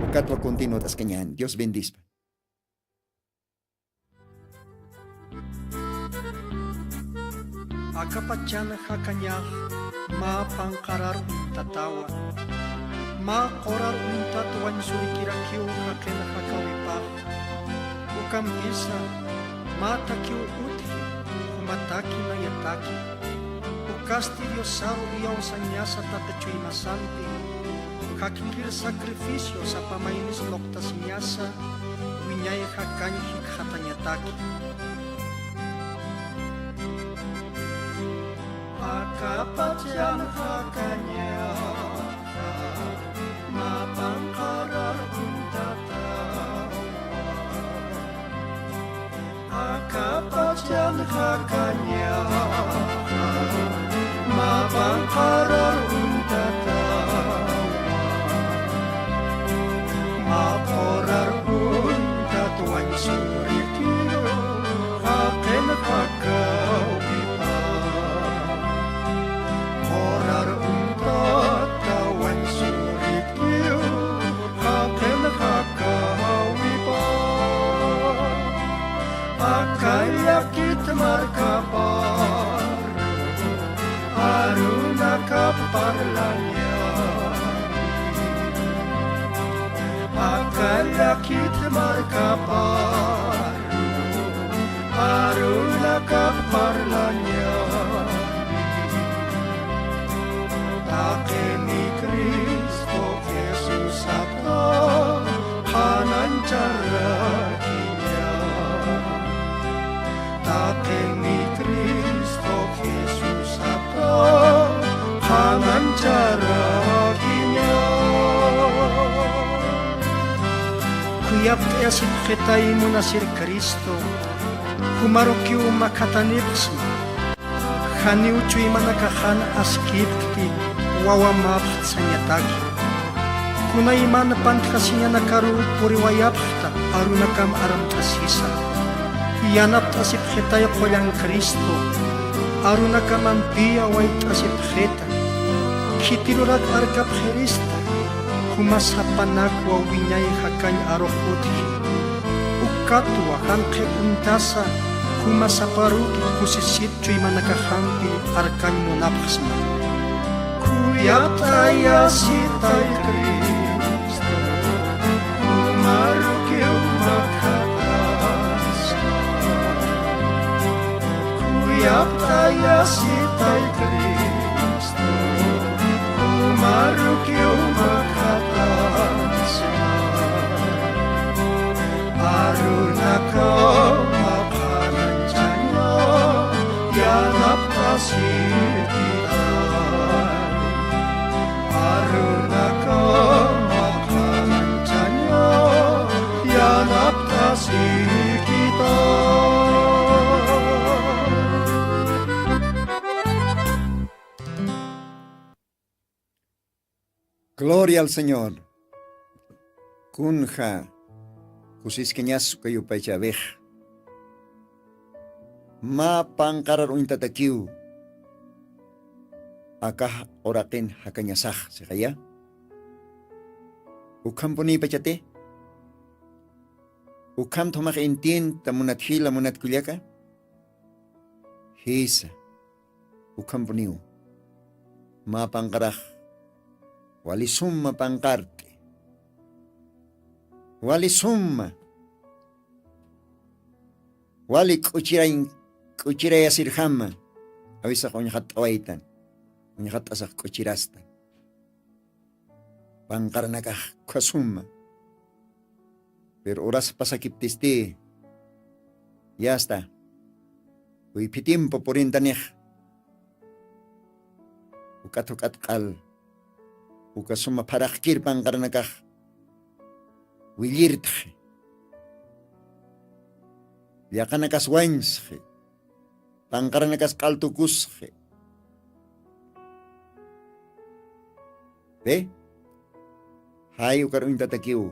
ukatwa continuat'askañani. Dios bendispa. Akapachan jakañax mä panqarar uñtatawa. Mä qurar untat wañsurikirakiw jaqin jakäwipax. Ukampisa mä takiw utji, jumataki nayataki. Ukasti Diosaru iyawsañasa Tata chuymasampi, jakikir sacrificio sapa maynis luqtasiñasa, wiñay jakañ jikxatañataki. Aka pachan jakañaxa, mä panqarar uñtatawa. Aka pachan jakañaxa, mä panqarar uñtatawa. Mä qurar uñtat wañsurikiw, jaqin jakäwipa. Qurar uñtat wañsurikiw, jaqin jakäwipa. Aka llakit markapar, arunakap parlañäni. Aka llakit markapar, arunakap parlañäni. Taqini Cristo Jesusapta qhanañcharakiña. Taqini Cristo Jesusapta qhanañcharakiña. Khuyapt'ayasipxitay munasir Cristo, jumarukiw makhatanipxsma. Janiw chuymanakaxan askipkti wawa mäpxt sañataki. Kunayman pantjasiñanakaruw puriwayapxta arunakam armt'asisa. Yanapt'asipxitay qullan Cristo, arunakam ampiya wayt'asipxita. Khitirurak arkapxirista, juma sapanakwa wiñay jakañ arux utji. Ukatwa janq'ir uñtasa, juma saparuki kusisit chuymanakaxampi arkañ munapxsma. Khuyapt'ayasitay Cristo, jumarukiw makhataspa. Khuyapt'ayasitay Cristo, jumarukiw makhataspa. Arunakaw qhanañchaña yanapt'asirkitay. Arunakaw qhanañchaña yanapt'asirkitay. Gloria al Señor. Kunja kusiskañas uka yupaychäwix. Mä panqarar uñtatakiw akax uraqin jakañasax, sixaya. Ukhampunïpachati. Ukham thumax entiendta munat jila, munat kullaka. Jisa. Ukhampuniw. Mä panqarax wali suma panqart'i. Wali suma. Wali k'uchiray, k'uchirayasirjama. Awisax uñxatt'awaytan. Uñxatt'asax k'uchirastan. Panqaranakax ukhasuma. Pero uras pasakiptisti, yasta, kuyphi tiempo purintanix, uk'at uk'at q'al, uka suma pharaqkir panqaranakax willirtxi. Llaqanakas wañsxi. Panqaranakas q'al tukusxi. Pe, jay ukar uñtatakiw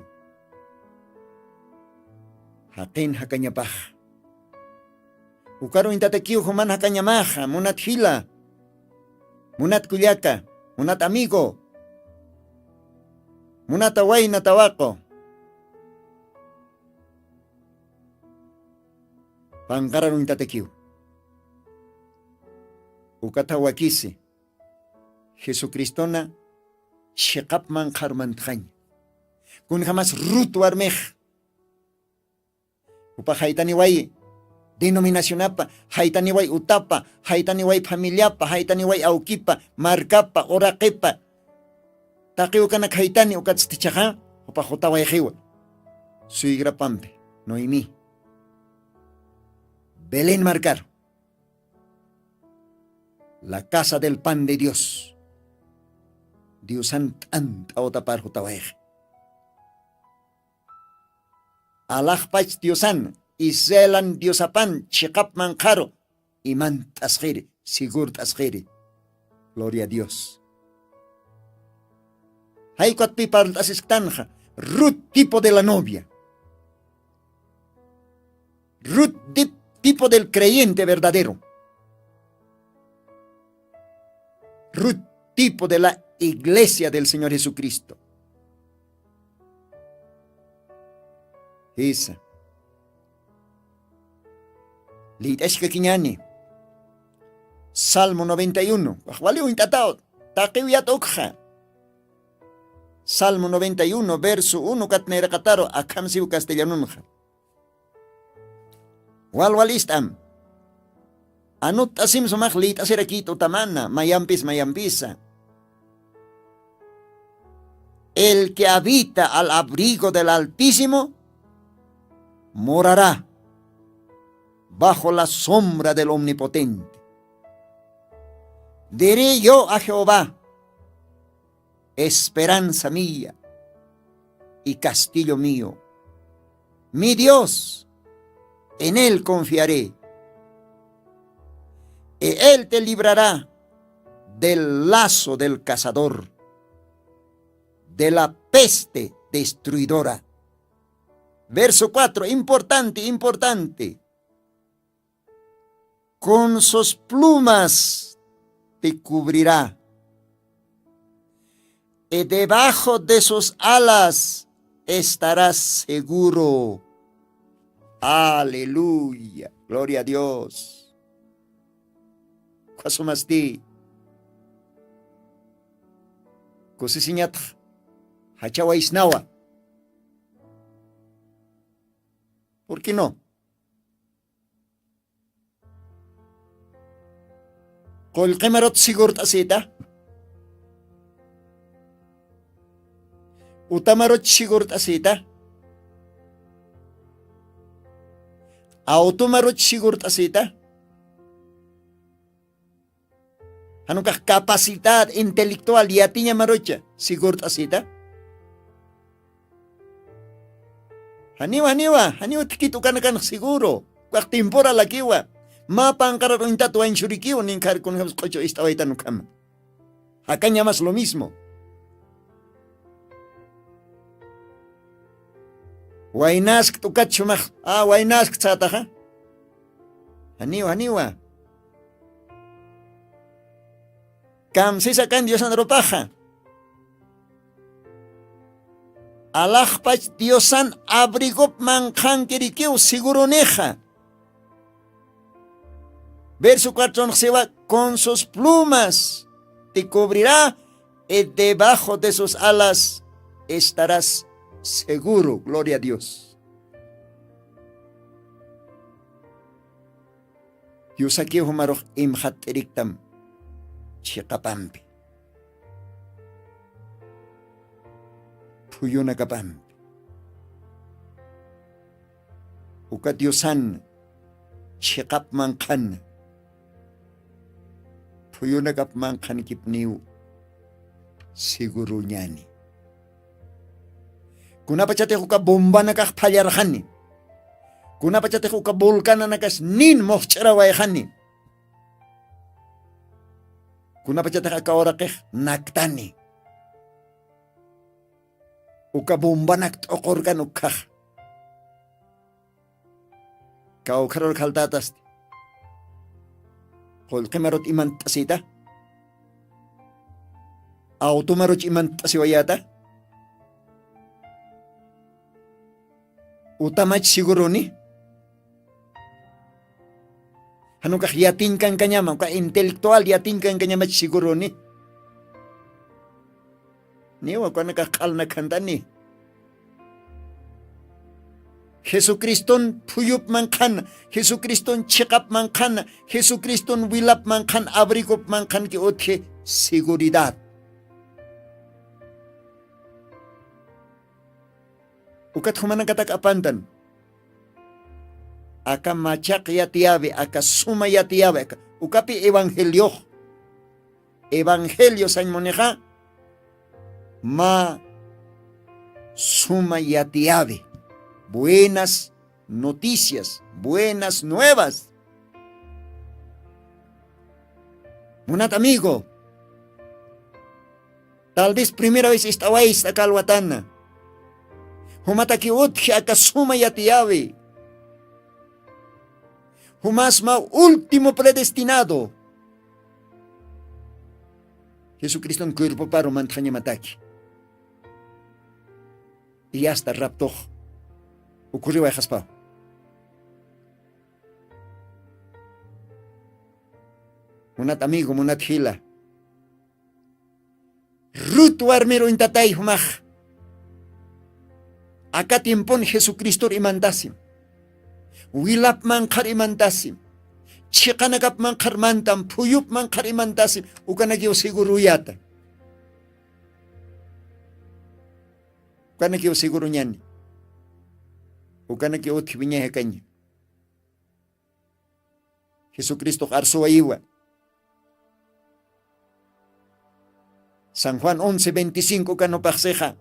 jaqin jakañapax. Ukar uñtatakiw juman jakañamaxa, munat jila, munat kullaka, munat amigo, munata wayna tawaqu. Panqarar uñtatakiw. Ukatha wakisi, Jesucristona chiqap manqharumantxaña. Kunjamas rut warmix jupa jaytaniway denominacionapa, jaytaniway utapa, jaytaniway familiapa, jaytaniway awkipa, markapa, uraqipa, taqiwkanak jaytani ukatstichaqa jupa jutawayxiwa suegrapampi noemi, belén markaru, la casa del pan de dios. Diosan t'ant'awtapar jutawayxi. Alaxpach diosan, israelan diosapan chiqap manqharu imant'asxiri, sigurt'asxiri. Gloria a dios. Jaykwatpi parlt'asisktanxa, rut tipo de la novia, rut tipo del creyente verdadero, rut tipo de la iglesia del señor jesucristo. Jisa. Lït'askakiñani. Salmo noventa y uno, waxwali uñt'ataw, taqiw yat'ukxa. Salmo noventa y uno verso uno katnayraqataru akhamsiw castellanunxa. Walwalist'am. Anutt'asim sumax lït'asirakït utamana mayampis mayampisa. El que habita al abrigo del altísimo morará bajo la sombra del omnipotente. Diré yo a jehová, esperanza mía y castillo mío, mi dios, en él confiaré. Y él te librará del lazo del cazador, de la peste destruidora. Verso cuatro, importante, importante. Con sus plumas te cubrirá, y debajo de sus alas estarás seguro. Aleluya, gloria a dios. Kwasumasti kusisiñatx jachawaysnawa. Purki no? Qullqimarut sigurt'asita? Utamaruch sigurt'asita? Awtumaruch sigurt'asita? Janukax capacidad intelectual yatiñamarucha sigurt'asita? Janiwa janiwa janiwa thikit ukanakanx seguro. Ukax timpura lakiwa. Mä panqarar uñtat wañchurikiw ninkhar kunjams q'uchu ist'awaytan ukhama. Jakañamas lo mismo. Waynask t'ukat sumax a waynask tsataxa. Janiwa janiwa. Kamsisa kan diosan rupaxa. Alaxpach diosan abrigop manqhankirikiw segurunixa. Verso cuatronxsiwa, con sus plumas te cubrirá, y debajo de sus alas estarás seguro. Gloria a dios. Diosakiw jumarux imxatt'iriktam chiqapampi, phuyunakapampi. Uka diosan chiqap manqhan phuyunakap manqhankipniw seguruñani. Kunapachatix uka bombanakax phallarxani, kunapachatix uka volcananakas nin muxch'arawayxani, kunapachatix aka uraqix naktani, uka bombanak t'uqurkan ukkhaxa. Kawkharur khaltätasti? Qullqimarut imantt'asita? Awtumaruch imantt'asiwayäta? Utamach seguruni? Janukax yatiñkankañama uka intelectual yatiñkankañamach seguruni? Niwa kunakax q'alnakhantani. Jesucriston phuyupman qhana, Jesucriston chiqapman qhana, Jesucriston wilapman qhan, abrigopman qhanki utji seguridad. Ukat jumanakatak apantan. Aka machaq yatiyawi, aka suma yatiyawi aka ukapi evangeliox, evangelio sañmunixa mä suma yatiyawi. Buenas noticias, buenas nuevas. Munat amigo, tal vez primera vez ist'awaysta kalwatana. Jumataki utji aka suma yatiyawi. Jumasma último predestinado. Jesucriston cuerpoparu mantxañamataki. Y asta raptox ukhuriwayxaspaw. Munat amigo, munat jila, rut warmiruñtatay jumax. Aka tiempon jesucristor imantasim, wilap manqhar imantasim, chiqanakap manqhar mantam, phuyup manqhar imantasim. Ukanakiw seguruyata. Ukanakiw seguruñani. Ukanakiw utji wiñay jakaña. Jesucristox arsuwayiwa. San juan once veinticinco ukanupaxsixa,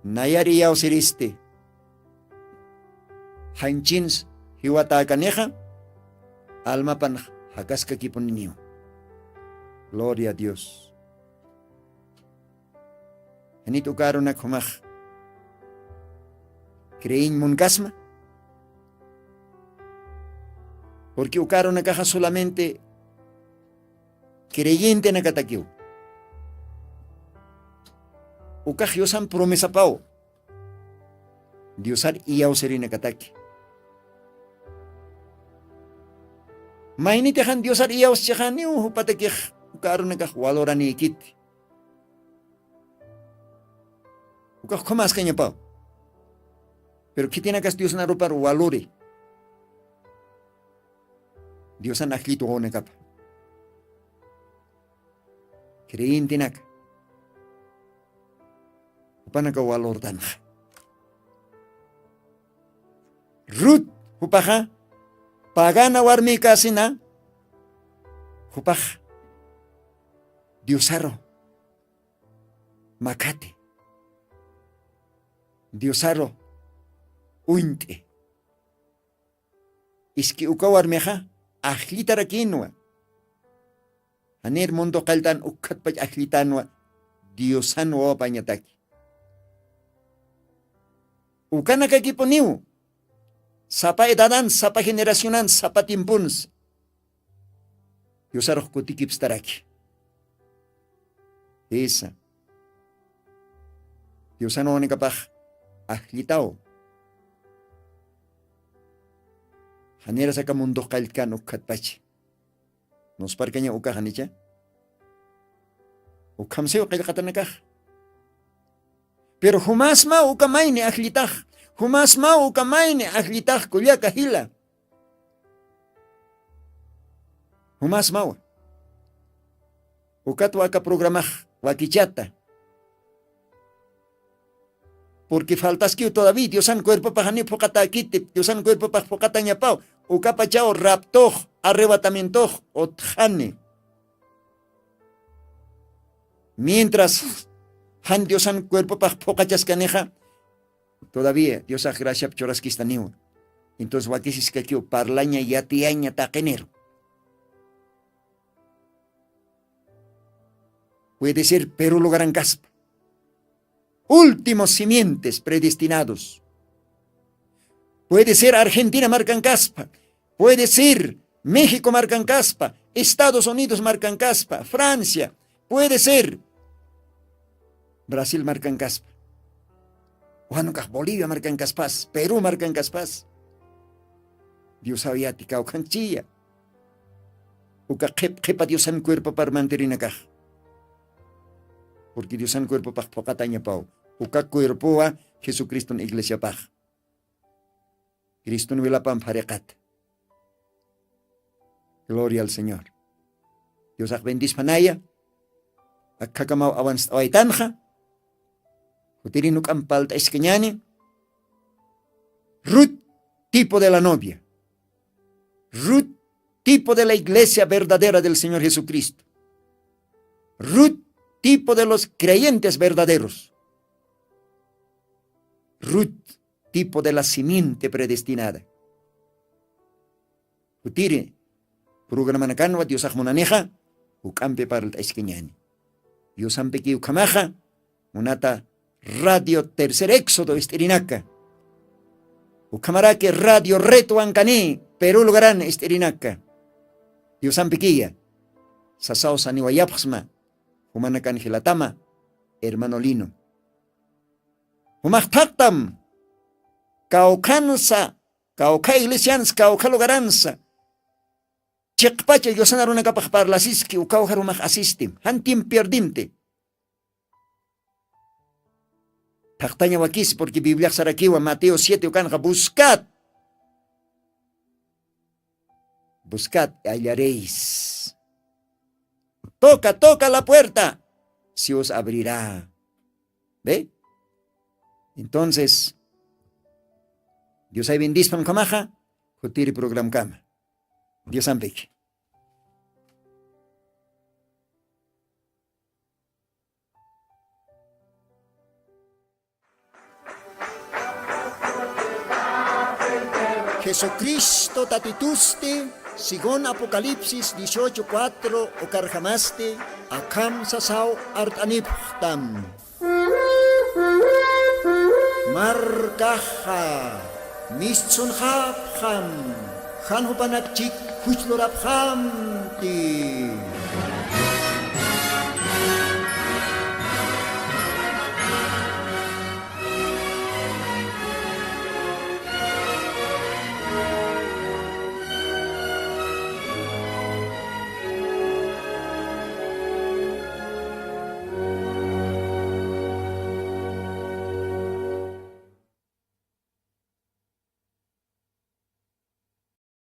nayar iyawsiristi janchins jiwatäkanixa almapan jakaskakipuniniw. Gloria a dios. Janit uka arunak jumax creeñ munkasma? Purqui uka arunakaxa solamente creyentenakatakiw. Ukax diosan promesapaw, diosar iyawsirinakataki. Maynitixan diosar iyawschixaniw jupatakix uka arunakax waloranikiti. Ukax khamaskañapaw. Pero khitinakas diosna rupar waluri, diosan ajllit wawanakapa creyentenaka. Jupanaka walortanxa. Rut jupaxa pagana warmikasina. Jupax diosaru makhati, diosaru uñt'i. Iski uka warmixa ajllitarakinwa. Janir mundo qalltan ukkhatpach ajllitanwa. Diosan wawapañataki. Ukanakakipuniw sapa edadan, sapa generacionan, sapa tiempuns diosarux kutikipstaraki. Jisa, diosan wawanakapax ajllitaw. Janirasaka mundox qalltkan ukkhatpachi. Nusparkaña ukaxanicha. Ukhamsiw qillqatanakax. Pero jumasmaw uka mayni ajllitax. Jumasmaw uka mayni ajllitax kullaka jila. Jumasmawa. Ukatwa aka programax wakichata. Purqui faltaskiw todaví diosan cuerpopaxaniw phuqatäkitip diosan cuerpopax phuqatañapaw. Ukapachaw raptox arrebatamientox utxani. Mientras jan diosan cuerpopax phuqachaskanixa, todavía diosax graciap churaskistaniwa. Entonces wakisiskakiw parlaña yatiyaña taqiniru. Puede ser peru lugarankaspa, últimos simientes predestinados. Puede ser argentina markankaspa, puede ser méxico markankaspa, estados unidos markankaspa, francia, puede ser brasil markankaspa, wanukax bolivia markankaspas, perú markankaspas. Diosaw yati kawkhanchiya. Uka qhip qhipa diosan cuerpopar mantirinakax. Porque diosan cuerpopax phuqatañapaw. Uka cuerpowa jesucriston iglesiapax. Criston wilapam phariqata. Gloria al señor. Diosax bendispanaya. Akhakamaw awanst'awaytanxa. Jutiri nuk'am palt'askañani. Ruth, tipo de la novia. Ruth, tipo de la iglesia verdadera del señor jesucristo. Ruth, tipo de los creyentes verdaderos. Ruth, tipo de la simiente predestinada. Jutiri programanakanwa diosax munanixa. Uk'ampi parlt'askañani. Diosampiki ukhamaxa munata radio tercer éxodo ist'irinaka. Ukhamaraki radio retwankani peru lugaran ist'irinaka. Diosampikiya. Sasaw saniwayapxsma. Jumanakan jilatama hermano lino. Jumax thaqtam kawkhansa kawkha iglesiansa kawkha lugaransa chiqpacha yusana runakapax parlasiski ukawjarumax asistim jantim pierdimti. Thaqtaña wakisi porque bibliaxsarakiwa mateo siete ukanqa buscat. Buscat y hallareis. Toca toca la puerta si os abrirá. Ve. Entonces diosay bendispan kamaxa. Jutiri programkama. Diosampiki. Jesucristo tatitusti según apocalipsis dieciocho cuatro ukarjamasti akham sasaw art'anipxtam. Markaxa mistsunxapxam jan jupanakchik juchlurapxamti.